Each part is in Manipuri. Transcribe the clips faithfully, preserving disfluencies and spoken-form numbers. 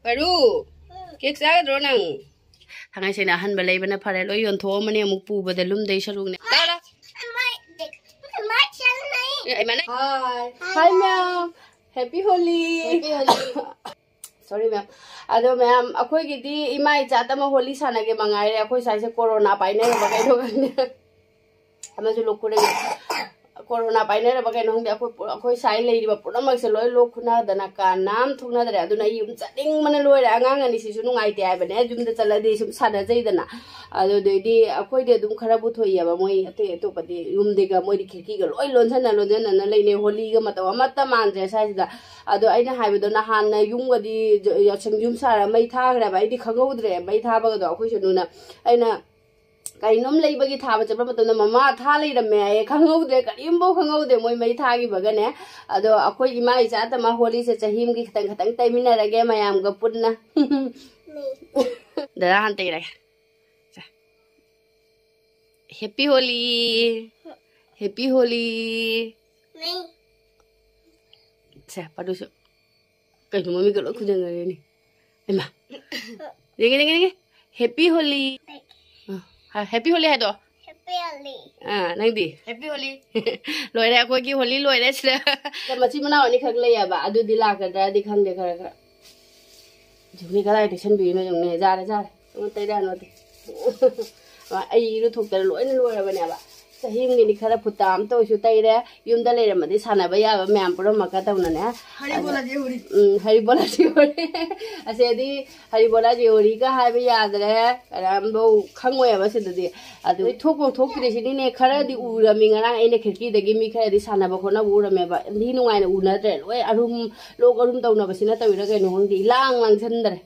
ꯄꯔꯨ, ꯀꯦꯛ ꯆꯥꯒꯗ꯭ꯔꯣ ꯅꯪ? ꯊꯥꯡꯉꯩ ꯁꯦꯡꯅ ꯑꯍꯟꯕ ꯂꯩꯕꯅ ꯐꯔꯦ꯫ ꯂꯣꯏ ꯌꯣꯟꯊꯣꯛꯑꯝꯃꯅꯤ, ꯑꯃꯨꯛ ꯄꯨꯕꯗ ꯂꯨꯝꯗꯩ ꯁꯔꯨꯛꯅꯦ꯫ ꯂꯥꯛꯑꯣ, ꯂꯥꯛꯑꯣ꯫ ꯑꯦ, ꯏꯃꯥꯅ- Hi. Hi, ma'am. Happy Holi. Happy Holi. Sorry, ma'am. ꯑꯗꯣ, ma'am, ꯑꯩꯈꯣꯏꯒꯤꯗꯤ ꯏꯃꯥ ꯏꯆꯥ ꯇꯝꯃ ꯍꯣꯂꯤ ꯁꯥꯟꯅꯒꯦ ꯃꯉꯥꯏꯔꯦ꯫ ꯑꯩꯈꯣꯏ ꯁ꯭ꯋꯥꯏꯁꯦ ꯀꯣꯔꯣꯅꯥ ꯄꯥꯏꯅꯔꯕ ꯀꯩꯅꯣ ꯈꯪꯗꯦ꯫ ꯑꯃꯁꯨ ꯂꯣꯛ ꯈꯨꯔꯦ꯫ ꯀꯣꯔꯣꯅꯥ ꯄꯥꯏꯅꯔꯕ ꯀꯩꯅꯣ ꯈꯪꯗꯦ꯫ ꯑꯩꯈꯣꯏ ꯄꯨ-, ꯑꯩꯈꯣꯏ ꯁ꯭ꯋꯥꯏ ꯂꯩꯔꯤꯕ ꯄꯨꯝꯅꯃꯛꯁꯦ ꯂꯣꯏ ꯂꯣꯛ ꯈꯨꯅꯗꯅ ꯀꯅꯥꯝ ꯊꯣꯛꯅꯗ꯭ꯔꯦ꯫ ꯑꯗꯨꯅ ꯑꯩ ꯌꯨꯝ ꯆꯠꯅꯤꯡꯕꯅ ꯂꯣꯏꯔꯦ꯫ ꯑꯉꯥꯡ ꯑꯅꯤꯁꯤꯁꯨ ꯅꯨꯡꯉꯥꯏꯇꯦ ꯍꯥꯏꯕꯅꯦ꯫ ꯌꯨꯝꯗ ꯆꯠꯂꯗꯤ ꯁꯨꯝ ꯁꯥꯟꯅꯖꯩꯗꯅ꯫ ꯑꯗꯨꯗꯩꯗꯤ ꯑꯩꯈꯣꯏꯗꯤ ꯑꯗꯨꯝ ꯈꯔꯕꯨ ꯊꯣꯛꯏꯑꯕ꯫ ꯃꯣꯏ ꯑꯇꯩ ꯑꯇꯣꯞꯄꯗꯤ ꯌꯨꯝꯗꯒ ꯃꯣꯏꯗꯤ ꯈꯤꯔꯀꯤꯒ ꯂꯣꯏ ꯂꯣꯟꯁꯤꯟꯅ ꯂꯣꯟꯁꯤꯟꯅꯅ ꯂꯩꯅꯩ꯫ ꯍꯣꯂꯤꯒ ꯃꯇꯧ ꯑꯃꯠꯇ ꯃꯥꯟꯗ꯭ꯔꯦ ꯁ꯭ꯋꯥꯏꯁꯤꯗ꯫ ꯑꯗꯣ ꯑꯩꯅ ꯍꯥꯏꯕꯗꯣ ꯅꯍꯥꯟꯅ ꯌꯨꯝꯒꯗꯤ ꯖ-, ꯌꯥꯎꯁꯪ ꯌꯨꯝ ꯁꯥꯔ ꯃꯩ ꯊꯥꯈ꯭ꯔꯦꯕ꯫ ꯑꯩꯗꯤ ꯈꯪꯍꯧꯗ꯭ꯔꯦ ꯃꯩ ꯊꯥꯕꯒꯗꯣ꯫ ꯑꯩꯈꯣꯏ ꯁꯅꯨꯅ ꯑꯩꯅ ꯀꯩꯅꯣꯝ ꯂꯩꯕꯒꯤ ꯊꯥꯕ ꯆꯠꯄ ꯃꯇꯝꯗ ꯃꯃꯥ ꯊꯥ ꯂꯩꯔꯝꯃꯦ ꯍꯥꯏꯌꯦ꯫ ꯈꯪꯍꯧꯗ꯭ꯔꯦ, ꯀꯔꯤꯝꯐꯥꯎ ꯈꯪꯍꯧꯗꯦ ꯃꯣꯏ ꯃꯩ ꯊꯥꯈꯤꯕꯒꯅꯦ꯫ ꯑꯗꯣ ꯑꯩꯈꯣꯏ ꯏꯃꯥ ꯏꯆꯥ ꯇꯝꯃ ꯍꯣꯂꯤꯁꯦ ꯆꯍꯤ ꯑꯃꯒꯤ ꯈꯤꯇꯪ ꯈꯤꯇꯪ ꯇꯩꯃꯤꯟꯅꯔꯒꯦ ꯃꯌꯥꯝꯒ ꯄꯨꯟꯅ꯫ ꯗꯗꯥ ꯍꯥꯟꯅ ꯇꯩꯔꯒꯦ꯫ ꯁꯦ꯫ Happy Holi. Happy Holi. ꯁꯦ, ꯄꯥꯗꯨꯁꯨ꯫ ꯀꯩꯅꯣ ꯃꯃꯤꯠꯀ ꯂꯣꯏ ꯈꯨꯖꯟꯅꯔꯦꯅꯦ꯫ ꯍꯩꯃꯥ꯫ ꯌꯦꯡꯒꯦ, ꯌꯦꯡꯒꯦ, ꯌꯦꯡꯒꯦ꯫ Happy Holi. ꯑꯥ, ꯍꯥ, Happy Holi ꯍꯥꯏꯗꯣ꯫ Happy Holi. ꯑꯥ, ꯅꯪꯗꯤ? Happy Holi. ꯂꯣꯏꯔꯦ, ꯑꯩꯈꯣꯏꯒꯤ ꯍꯣꯂꯤ ꯂꯣꯏꯔꯦ ꯁꯤꯗ꯫ ꯃꯆꯤꯟ ꯃꯅꯥꯎ ꯑꯅꯤꯈꯛ ꯂꯩꯌꯦꯕ, ꯑꯗꯨꯗꯤ ꯂꯥꯛꯀꯗ꯭ꯔꯗꯤ ꯈꯪꯗꯦ, ꯈꯔ ꯈꯔ꯫ ꯖꯨꯂꯤ ꯀꯗꯥꯏ ꯇꯩꯁꯟꯕꯤꯔꯤꯅꯣ ꯌꯦꯡꯉꯨꯅꯦ꯫ ꯖꯥꯔꯦ, ꯖꯥꯔꯦ꯫ ꯑꯃ ꯇꯩꯔꯛꯑꯅꯨ ꯑꯗꯨ꯫ ꯑꯩ ꯏꯔꯨꯊꯣꯛꯇꯅ ꯂꯣꯏꯅ ꯂꯣꯏꯔꯕꯅꯦꯕ꯫ ꯆꯍꯤ ꯑꯃꯒꯤꯅꯤ ꯈꯔ ꯐꯨꯠꯇ ꯑꯃꯇ ꯑꯣꯏꯁꯨ ꯇꯩꯔꯦ꯫ ꯌꯨꯝꯗ ꯂꯩꯔꯝꯃꯗꯤ ꯁꯥꯟꯅꯕ ꯌꯥꯕ ꯃꯌꯥꯝ ꯄꯨꯝꯅꯃꯛꯀ ꯇꯧꯅꯅꯦ꯫ ꯍꯔꯤꯕꯣꯂꯥ ꯖꯦꯍꯣꯔꯤ꯫ ꯎꯝ, ꯍꯔꯤꯕꯣꯂꯥ ꯖꯦꯍꯣꯔꯤ꯫ ꯑꯁꯤꯗꯤ ꯍꯔꯤꯕꯣꯂꯥ ꯖꯦꯍꯣꯔꯤꯒ ꯍꯥꯏꯕ ꯌꯥꯗ꯭ꯔꯦ꯫ ꯀꯅꯥꯝꯐꯧ ꯈꯪꯉꯣꯏꯕ ꯁꯤꯗꯗꯤ꯫ ꯑꯗꯨ ꯊꯣꯛꯄ ꯊꯣꯛꯇ꯭ꯔꯤꯁꯤꯅꯤꯅꯦ꯫ ꯈꯔꯗꯤ ꯎꯔꯝꯃꯤ ꯉꯔꯥꯡ ꯑꯩꯅ ꯈꯤꯔꯀꯤꯗꯒꯤ ꯃꯤ ꯈꯔꯗꯤ ꯁꯥꯟꯅꯕ ꯈꯣꯠꯅꯕ ꯎꯔꯝꯃꯦꯕ꯫ ꯅꯤꯡꯊꯤ ꯅꯨꯡꯉꯥꯏꯅ ꯎꯅꯗ꯭ꯔꯦ꯫ ꯂꯣꯏ ꯑꯔꯨꯝ, ꯂꯣꯛ ꯑꯔꯨꯝ ꯇꯧꯅꯕꯁꯤꯅ ꯇꯧꯔꯤꯔꯥ ꯀꯩꯅꯣ ꯈꯪꯗꯦ꯫ ꯏꯂꯥꯡ ꯂꯥꯡꯁꯟꯗ꯭ꯔꯦ꯫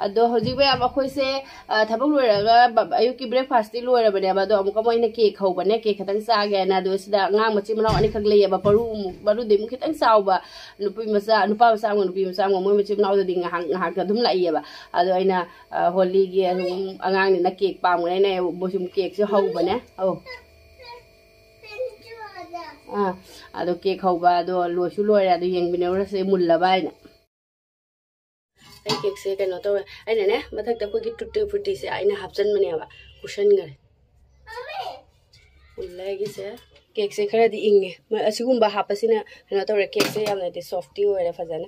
ꯑꯗꯣ ꯍꯧꯖꯤꯛ ꯃꯌꯥꯝ ꯑꯩꯈꯣꯏꯁꯦ, ꯑ, ꯊꯕꯛ ꯂꯣꯏꯔꯒ ꯕ-, ꯑꯌꯨꯛꯀꯤ breakfast ꯇꯤ ꯂꯣꯏꯔꯕꯅꯦꯕ꯫ ꯑꯗꯣ ꯑꯃꯨꯛꯀ ꯃꯣꯏꯅ cake ꯍꯧꯕꯅꯦ, cake ꯈꯇꯪ ꯆꯥꯒꯦ ꯍꯥꯏꯅ꯫ ꯑꯗꯣ ꯁꯤꯗ ꯑꯉꯥꯡ ꯃꯆꯤꯟ ꯃꯅꯥꯎ ꯑꯅꯤꯈꯛ ꯂꯩꯌꯦꯕ, ꯃꯔꯨ, ꯃꯔꯨꯗꯤ ꯑꯃꯨꯛ ꯈꯤꯇꯪ ꯆꯥꯎꯕ, ꯅꯨꯄꯤ ꯃꯆꯥ, ꯅꯨꯄꯥ ꯃꯆꯥ ꯑꯃꯒ ꯅꯨꯄꯤ ꯃꯆꯥ ꯑꯃꯒ, ꯃꯣꯏ ꯃꯆꯤꯟ ꯃꯅꯥꯎꯗꯗꯤ ꯉꯥꯏꯍꯥꯛ ꯉꯥꯏꯍꯥꯛꯇ ꯑꯗꯨꯝ ꯂꯥꯛꯏꯌꯦꯕ꯫ ꯑꯗꯣ ꯑꯩꯅ, ꯑ, ꯍꯣꯂꯤꯒꯤ ꯑꯗꯨꯝ ꯑꯉꯥꯡꯅꯤꯅ cake ꯄꯥꯝꯕꯅꯤꯅ ꯑꯩꯅ ꯃꯣꯏꯁꯨ cake ꯁꯨ ꯍꯧꯕꯅꯦ꯫ ꯑꯧ꯫ ꯑꯥ, ꯑꯗꯣ cake ꯍꯧꯕ ꯑꯗꯣ ꯂꯣꯏꯁꯨ ꯂꯣꯏꯔꯦ꯫ ꯑꯗꯣ ꯌꯦꯡꯃꯤꯟꯅꯔꯨꯔꯁꯦ ꯃꯨꯜꯂꯕ ꯍꯥꯏꯅ꯫ ꯑꯩ ꯀꯦꯛꯁꯦ ꯀꯩꯅꯣ ꯇꯧꯋꯦ, ꯑꯩꯅꯅꯦ ꯃꯊꯛꯇ ꯑꯩꯈꯣꯏꯒꯤ ꯇꯨꯠꯇꯤ ꯐ꯭ꯔꯨꯇꯤꯁꯦ ꯑꯩꯅ ꯍꯥꯞꯆꯤꯟꯕꯅꯦꯕ, ꯀꯨꯁꯟꯈꯔꯦ꯫ ꯎꯜꯂꯦ ꯑꯩꯒꯤꯁꯦ꯫ ꯀꯦꯛꯁꯦ ꯈꯔꯗꯤ ꯏꯪꯉꯦ꯫ ꯃ-, ꯑꯁꯤꯒꯨꯝꯕ ꯍꯥꯞꯄꯁꯤꯅ ꯀꯩꯅꯣ ꯇꯧꯔꯦ, ꯀꯦꯛꯁꯦ ꯌꯥꯝꯅꯗꯤ ꯁꯣꯐꯇꯤ ꯑꯣꯏꯔꯦ ꯐꯖꯅ꯫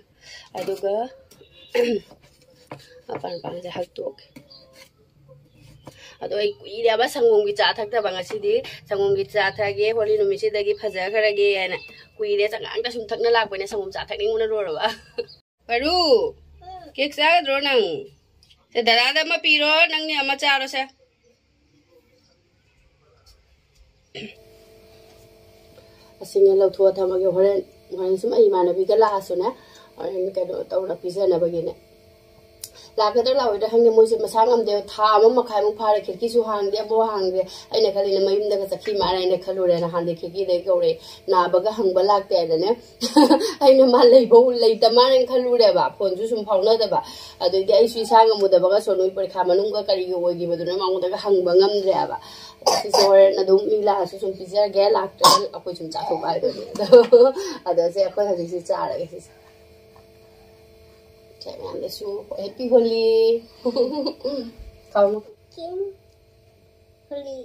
ꯑꯗꯨꯒ ꯃꯄꯥꯟ ꯃꯄꯥꯟꯁꯦ ꯍꯛꯇꯣꯛꯀꯦ꯫ ꯑꯗꯣ ꯑꯩ ꯀꯨꯏꯔꯦꯕ ꯁꯪꯒꯣꯝꯒꯤ ꯆꯥ ꯊꯛꯇꯕ, ꯉꯁꯤꯗꯤ ꯁꯪꯒꯣꯝꯒꯤ ꯆꯥ ꯊꯛꯑꯒꯦ, ꯍꯣꯂꯤ ꯅꯨꯃꯤꯠꯁꯤꯗꯒꯤ ꯐꯖꯈ꯭ꯔꯒꯦ ꯍꯥꯏꯅ꯫ ꯀꯨꯏꯔꯦ, ꯆꯉꯥꯡꯇ ꯁꯨꯝ ꯊꯛꯅ ꯂꯥꯛꯄꯅꯦ, ꯁꯪꯒꯣꯝ ꯆꯥ ꯊꯛꯅꯤꯡꯕꯅ ꯂꯣꯏꯔꯕ꯫ ꯄꯔꯨ, ꯀꯦꯛ ꯆꯥꯒꯗ꯭ꯔꯣ ꯅꯪ? ꯁꯦ, ꯗꯗꯥꯗ ꯑꯃ ꯄꯤꯔꯣ, ꯅꯪꯅ ꯑꯃ ꯆꯥꯔꯣ ꯁꯦ꯫ ꯑꯁꯤꯅ ꯂꯧꯊꯣꯛꯑ ꯊꯝꯃꯒꯦ, ꯍꯣꯔꯦꯟ, ꯍꯣꯔꯦꯟ ꯁꯨꯝ ꯑꯩ ꯏꯃꯥꯟꯅꯕꯤꯒ ꯂꯥꯛꯑꯁꯨꯅꯦ, ꯍꯣꯔꯦꯟ ꯀꯩꯅꯣ ꯇꯧꯔ ꯄꯤꯖꯅꯕꯒꯤꯅꯦ꯫ ꯂꯥꯛꯀꯗ꯭ꯔꯥ ꯂꯥꯛꯑꯣꯏꯗ꯭ꯔꯥ ꯈꯪꯗꯦ, ꯃꯣꯏꯁꯦ ꯃꯁꯥ ꯉꯝꯗꯦꯕ꯫ ꯊꯥ ꯑꯃ ꯃꯈꯥꯏꯃꯨꯛ ꯐꯥꯔꯦ, ꯈꯤꯔꯀꯤꯁꯨ ꯍꯥꯡꯗꯦ, ꯑꯃꯐꯥꯎ ꯍꯥꯡꯗꯦ꯫ ꯑꯩꯅ ꯈꯜꯂꯤꯅ ꯃꯌꯨꯝꯗꯒ ꯆꯠꯈꯤ ꯃꯥꯜꯂꯦ ꯍꯥꯏꯅ ꯈꯜꯂꯨꯔꯦ, ꯅꯍꯥꯟꯗꯩ ꯈꯤꯔꯀꯤꯗꯒꯤ ꯀꯧꯔꯛꯑꯦ, ꯅꯥꯕꯒ ꯍꯪꯕ ꯂꯥꯛꯇꯦ ꯍꯥꯏꯅꯅꯦ꯫ ꯑꯩꯅ ꯃꯥ ꯂꯩꯕꯧ ꯂꯩꯇ ꯃꯥꯜꯂꯦꯅ ꯈꯜꯂꯨꯔꯦꯕ, ꯐꯣꯟꯁꯨ ꯁꯨꯝ ꯐꯥꯎꯅꯗꯕ꯫ ꯑꯗꯩꯗꯤ ꯑꯩꯁꯨ ꯏꯁꯥ ꯉꯝꯃꯨꯗꯕꯒ ꯁꯣꯅꯨꯒꯤ ꯄꯔꯤꯈꯥ ꯃꯅꯨꯡꯒ ꯀꯔꯤꯒꯤ ꯑꯣꯏꯈꯤꯕꯗꯨꯅ ꯃꯉꯣꯟꯗꯒ ꯍꯪꯕ ꯉꯝꯗ꯭ꯔꯦꯕ꯫ ꯑꯗꯣ ꯁꯤꯁꯦ ꯍꯣꯔꯦꯟ ꯑꯗꯨꯝ ꯃꯤ ꯂꯥꯛꯑꯁꯨ ꯁꯨꯝ ꯄꯤꯖꯔꯒꯦ, ꯂꯥꯛꯇ꯭ꯔꯗꯤ ꯑꯩꯈꯣꯏ ꯁꯨꯝ ꯆꯥꯊꯣꯛꯄ ꯍꯥꯏꯗꯨꯅꯤ꯫ ꯑꯗꯣ, ꯑꯗꯣ ꯁꯦ ꯑꯩꯈꯣꯏ ꯍꯧꯖꯤꯛꯁꯤ ꯆꯥꯔꯒꯦ ꯁꯤꯁꯦ꯫ ꯁꯦ ꯃꯌꯥꯝꯗꯁꯨ ꯍꯦꯄꯤ ꯍꯣꯂꯤ꯫ ꯀꯥꯎꯅꯨ꯫ ꯀꯤꯝ ꯍꯣꯂꯤ꯫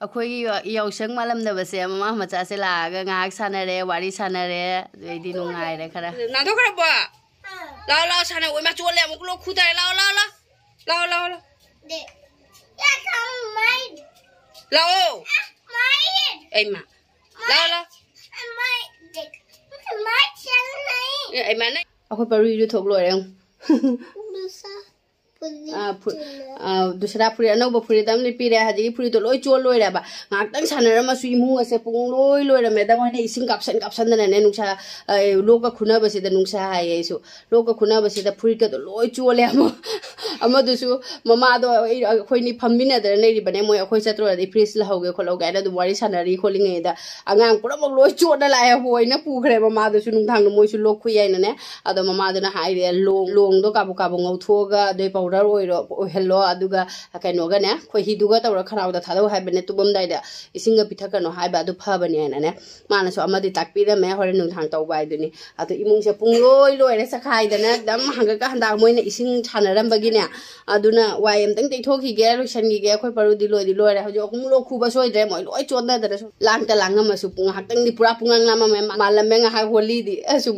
ꯑꯩꯈꯣꯏꯒꯤ ꯌꯥ-, ꯌꯥꯎꯁꯪ ꯃꯥꯜꯂꯝꯗꯕꯁꯦ, ꯃꯃꯥ ꯃꯆꯥꯁꯦ ꯂꯥꯛꯑꯒ ꯉꯥꯏꯍꯥꯛ ꯁꯥꯟꯅꯔꯦ, ꯋꯥꯔꯤ ꯁꯥꯟꯅꯔꯦ, ꯑꯗꯩꯗꯤ ꯅꯨꯡꯉꯥꯏꯔꯦ ꯈꯔ꯫ ꯅꯥꯟꯊꯣꯛꯈ꯭ꯔꯕꯣ? ꯂꯥꯛꯑꯣ, ꯂꯥꯛꯑꯣ, ꯁꯥꯟꯅꯧ꯫ ꯏꯃꯥ, ꯆꯣꯠꯂꯦ, ꯑꯃꯨꯛ ꯂꯣꯛ ꯈꯨ ꯇꯥꯔꯦ꯫ ꯂꯥꯛꯑꯣ, ꯂꯥꯛꯑꯣ, ꯂꯥꯛꯑꯣ꯫ ꯂꯥꯛꯑꯣ, ꯂꯥꯛꯑꯣ, ꯂꯥꯛꯑꯣ꯫ ꯂꯥꯛꯑꯣ꯫ ꯑꯩꯃ꯫ ꯂꯥꯛꯑꯣ, ꯂꯥꯛꯑꯣ꯫ ꯑꯦ, ꯑꯩꯃ, ꯅꯪ꯫ ꯑꯩꯈꯣꯏ ꯄꯔꯨꯏꯗꯨ ꯊꯣꯛ ꯂꯣꯏꯔꯦ ꯑꯃꯨꯛ꯫ ꯑꯥ, ꯐꯨ-, ꯑꯥ, ꯗꯨꯁꯔꯥ ꯐꯨꯔꯤꯠ, ꯑꯅꯧꯕ ꯐꯨꯔꯤꯠ ꯑꯃ ꯂꯤꯠꯄꯤꯔꯦ꯫ ꯍꯧꯖꯤꯛꯀꯤ ꯐꯨꯔꯤꯠꯇꯣ ꯂꯣꯏ ꯆꯣꯠ ꯂꯣꯏꯔꯦꯕ꯫ ꯉꯥꯏꯍꯥꯛꯇꯪ ꯁꯥꯟꯅꯔꯝꯃꯁꯨ ꯏꯃꯨꯡ ꯑꯁꯦ ꯄꯨꯡ ꯂꯣꯏ ꯂꯣꯏꯔꯝꯃꯦ꯫ ꯑꯗ ꯃꯣꯏꯅ ꯏꯁꯤꯡ ꯀꯥꯞꯁꯟ ꯀꯥꯞꯁꯟꯗꯅꯅꯦ, ꯅꯨꯡꯁꯥ, ꯑ, ꯂꯣꯛꯀ ꯈꯨꯅꯕꯁꯤꯗ ꯅꯨꯡꯁꯥ ꯍꯥꯏꯌꯦ ꯑꯩꯁꯨ꯫ ꯂꯣꯛꯀ ꯈꯨꯅꯕꯁꯤꯗ ꯐꯨꯔꯤꯠꯀꯗꯣ ꯂꯣꯏ ꯆꯣꯠꯂꯦ꯫ ꯑꯃ-, ꯑꯃꯗꯨꯁꯨ ꯃꯃꯥꯗꯣ ꯑꯩ-, ꯑꯩꯈꯣꯏꯅꯤ ꯐꯝꯃꯤꯟꯅꯗꯅ ꯂꯩꯔꯤꯕꯅꯦ꯫ ꯃꯣꯏ ꯑꯩꯈꯣꯏ ꯆꯠꯇ꯭ꯔꯨꯔꯗꯤ ꯐ꯭ꯔꯤꯖ ꯂꯧꯍꯧꯒꯦ ꯈꯣꯠꯍꯧꯒꯦ ꯍꯥꯏꯅ ꯑꯗꯨꯝ ꯋꯥꯔꯤ ꯁꯥꯟꯅꯔꯤ ꯈꯣꯠꯂꯤꯉꯩꯗ ꯑꯉꯥꯡ ꯄꯨꯝꯅꯃꯛ ꯂꯣꯏ ꯆꯣꯠꯅ ꯂꯥꯛꯑꯦ꯫ ꯍꯣꯏꯅ ꯄꯨꯈ꯭ꯔꯦ ꯃꯃꯥꯗꯨꯁꯨ ꯅꯨꯡꯗꯥꯡꯗ, ꯃꯣꯏꯁꯨ ꯂꯣꯛ ꯈꯨꯏ ꯍꯥꯏꯅꯅꯦ꯫ ꯑꯗꯣ ꯃꯃꯥꯗꯨꯅ ꯍꯥꯏꯔꯦ, "ꯂꯣꯡ-, ꯂꯣꯡꯗꯣ ꯀꯥꯕꯨ ꯀꯥꯕꯨ ꯉꯧꯊꯣꯛꯑꯒ ꯑꯗꯨꯏ ꯄꯥꯎ ꯄꯥꯎꯗꯔ ꯑꯣꯏꯔꯣ, ꯑꯣꯏꯍꯜꯂꯣ, ꯑꯗꯨꯒ ꯀꯩꯅꯣꯒꯅꯦ, ꯈꯣꯏꯍꯤꯗꯨꯒ ꯇꯧꯔ ꯈꯅꯥꯎꯗ ꯊꯥꯗꯧ ꯍꯥꯏꯕꯅꯦ, ꯇꯨꯝꯃꯝꯗꯥꯏꯗ ꯏꯁꯤꯡꯒ ꯄꯤꯊꯛꯀꯅꯣ ꯍꯥꯏꯕ, ꯑꯗꯨ ꯐꯕꯅꯦ ꯍꯥꯏꯅꯅꯦ꯫ ꯃꯥꯅꯁꯨ ꯑꯃꯗꯤ ꯇꯥꯛꯄꯤꯔꯝꯃꯦ, ꯍꯣꯔꯦꯟ ꯅꯨꯡꯗꯥꯡ ꯇꯧꯕ ꯍꯥꯏꯗꯨꯅꯤ꯫ ꯑꯗꯣ ꯏꯃꯨꯡꯁꯦ ꯄꯨꯡꯂꯣꯏ ꯂꯣꯏꯔꯦ, ꯆꯈꯥꯏꯗꯅ ꯑꯗꯨꯝ ꯍꯪꯒꯠꯀ ꯍꯟꯗꯥ ꯃꯣꯏꯅ ꯏꯁꯤꯡ ꯁꯥꯟꯅꯔꯝꯕꯒꯤꯅꯦ꯫ ꯑꯗꯨꯅ ꯋꯥꯏ ꯑꯝꯇꯪ ꯇꯩꯊꯣꯛꯈꯤꯒꯦ, ꯂꯣꯏꯁꯟꯈꯤꯒꯦ꯫ ꯑꯩꯈꯣꯏ ꯄꯔꯨꯗꯤ ꯂꯣꯏꯗꯤ ꯂꯣꯏꯔꯦ꯫ ꯍꯧꯖꯤꯛ ꯑꯍꯨꯝ ꯂꯣꯛ ꯈꯨꯕ ꯁꯣꯏꯗ꯭ꯔꯦ, ꯃꯣꯏ ꯂꯣꯏ ꯆꯣꯟꯊꯗꯅ ꯁꯨꯝ ꯂꯥꯡꯇ ꯂꯥꯡꯉꯝꯃꯁꯨ ꯄꯨꯡ ꯉꯥꯏꯍꯥꯛꯇꯪꯗꯤ ꯄꯨꯔꯥ ꯄꯨꯡꯉꯥꯡ ꯂꯥꯡꯉꯝꯃꯦ꯫ ꯃꯥꯜꯂꯝꯃꯦ ꯉꯥꯏꯍꯥꯛ ꯍꯣꯂꯤꯗꯤ꯫ ꯑꯁꯨꯝ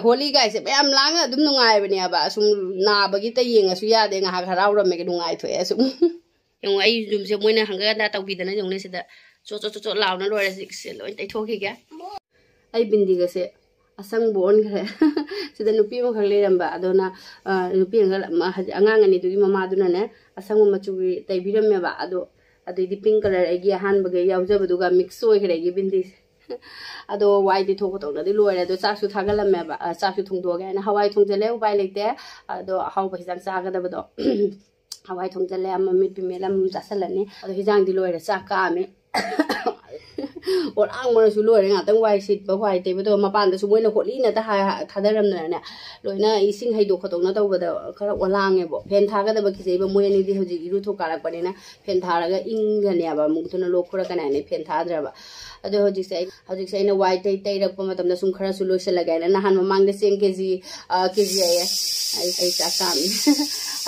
ꯍꯣꯂꯤ ꯒꯥꯏꯁꯦ ꯃꯌꯥꯝ ꯂꯥꯡꯉ ꯑꯗꯨꯝ ꯅꯨꯡꯉꯥꯏꯕꯅꯦꯕ꯫ ꯑꯁꯨꯝ ꯅꯥꯕꯒꯤꯇ ꯌꯦꯡꯉꯁꯨ ꯌꯥꯗꯦ, ꯉꯥꯏꯍꯥꯛ ꯍꯔꯥꯎꯔꯝꯃꯦ, ꯅꯨꯡꯉꯥꯏꯊꯣꯛꯑꯦ ꯑꯁꯨꯝ꯫ ꯌꯦꯡꯉꯣ, ꯑꯩ ꯌꯨꯝꯁꯦ ꯃꯣꯏꯅ ꯍꯪꯒꯠ ꯍꯟꯗꯥ ꯇꯧꯕꯤꯗꯅ ꯌꯦꯡꯉꯨꯅꯦ, ꯁꯤꯗ ꯆꯣꯠ ꯆꯣꯠ ꯆꯣꯠ ꯆꯣꯠ ꯂꯥꯎꯅ ꯂꯣꯏꯔꯦ꯫ ꯍꯧꯖꯤꯛꯁꯦ ꯂꯣꯏ ꯇꯩꯊꯣꯛꯈꯤꯒꯦ꯫ ꯑꯩ ꯕꯤꯟꯗꯤꯒꯁꯦ ꯑꯁꯪꯕ ꯑꯣꯟꯈ꯭ꯔꯦ꯫ ꯁꯤꯗ ꯅꯨꯄꯤ ꯑꯃꯈꯛ ꯂꯩꯔꯝꯕ, ꯑꯗꯨꯅ, ꯑ, ꯅꯨꯄꯤ ꯑꯃꯈꯛ, ꯃ-, ꯍꯧꯖꯤꯛ ꯑꯉꯥꯡ ꯑꯅꯤꯗꯨꯒꯤ ꯃꯃꯥꯗꯨꯅꯅꯦ ꯑꯁꯪꯕ ꯃꯆꯨꯒꯤ ꯇꯩꯕꯤꯔꯝꯃꯦꯕ꯫ ꯑꯗꯣ ꯑꯗꯩꯗꯤ ꯄꯤꯡ ꯀꯂꯔ ꯑꯩꯒꯤ ꯑꯍꯥꯟꯕꯒ ꯌꯥꯎꯖꯕꯗꯨꯒ ꯃꯤꯛꯁ ꯑꯣꯏꯈ꯭ꯔꯦ ꯑꯩꯒꯤ ꯕꯤꯟꯗꯤꯁꯦ꯫ ꯑꯗꯣ ꯋꯥꯏꯗꯤ ꯊꯣꯛꯄ ꯇꯧꯅꯗꯤ ꯂꯣꯏꯔꯦ꯫ ꯑꯗꯣ ꯆꯥꯛꯁꯨ ꯊꯥꯒꯠꯂꯝꯃꯦꯕ꯫ ꯑ, ꯆꯥꯛꯁꯨ ꯊꯣꯡꯗꯣꯛꯑꯒꯦ ꯍꯥꯏꯅ ꯍꯋꯥꯏ ꯊꯣꯡꯖꯜꯂꯦ, ꯎꯄꯥꯏ ꯂꯩꯇꯦ꯫ ꯑꯗꯣ ꯑꯍꯥꯎꯕ ꯍꯤꯟꯖꯥꯡ ꯆꯥꯒꯗꯕꯗꯣ꯫ ꯍꯋꯥꯏ ꯊꯣꯡꯖꯜꯂꯦ, ꯑꯃ ꯃꯤꯠ ꯄꯤꯃꯦꯠ ꯑꯃ ꯆꯥꯁꯜꯂꯅꯤ꯫ ꯑꯗꯣ ꯍꯤꯟꯖꯥꯡꯗꯤ ꯂꯣꯏꯔꯦ, ꯆꯥꯛ ꯀꯥꯝꯃꯤ꯫ ꯑꯣꯂꯥꯡꯕꯅꯁꯨ ꯂꯣꯏꯔꯦ꯫ ꯉꯥꯛꯇꯪ ꯋꯥꯏ ꯁꯤꯠꯄ, ꯋꯥꯏ ꯇꯩꯕꯗꯣ ꯃꯄꯥꯟꯗꯁꯨ ꯃꯣꯏꯅ ꯍꯣꯠꯂꯤꯅ ꯊꯥ-, ꯊꯥꯗꯔꯝꯗꯅꯅꯦ, ꯂꯣꯏꯅ ꯏꯁꯤꯡ ꯍꯩꯗꯣꯛ ꯈꯣꯠꯇꯣꯛꯅ ꯇꯧꯕꯗ ꯈꯔ ꯑꯣꯂꯥꯡꯉꯦꯕꯣ꯫ ꯐꯦꯟ ꯊꯥꯒꯗꯕ ꯀꯤꯖꯩꯕ, ꯃꯣꯏ ꯑꯅꯤꯗꯤ ꯍꯧꯖꯤꯛ ꯏꯔꯨ ꯊꯣꯛ ꯀꯥꯔꯛꯄꯅꯤꯅ ꯐꯦꯟ ꯊꯥꯔꯒ ꯏꯪꯒꯅꯦꯕ, ꯑꯃꯨꯛꯇꯨꯅ ꯂꯣꯛ ꯈꯨꯔꯛꯀꯅꯤ ꯍꯥꯏꯅ ꯐꯦꯟ ꯊꯥꯗ꯭ꯔꯕ꯫ ꯑꯗꯣ ꯍꯧꯖꯤꯛꯁꯦ ꯑꯩ, ꯍꯧꯖꯤꯛꯁꯦ ꯑꯩꯅ ꯋꯥꯏ ꯇꯩ-, ꯇꯩꯔꯛꯄ ꯃꯇꯝꯗ ꯁꯨꯝ ꯈꯔꯁꯨ ꯂꯣꯏꯁꯤꯜꯂꯒꯦ ꯍꯥꯏꯅ ꯅꯍꯥꯟ ꯃꯃꯥꯡꯗ ꯆꯦꯡ ꯀꯦ ꯖꯤ, ꯑ, ꯀꯦ ꯖꯤ ꯑꯌꯦ꯫ ꯑꯩ, ꯑꯩ ꯆꯥꯛ ꯀꯥꯝꯃꯤ꯫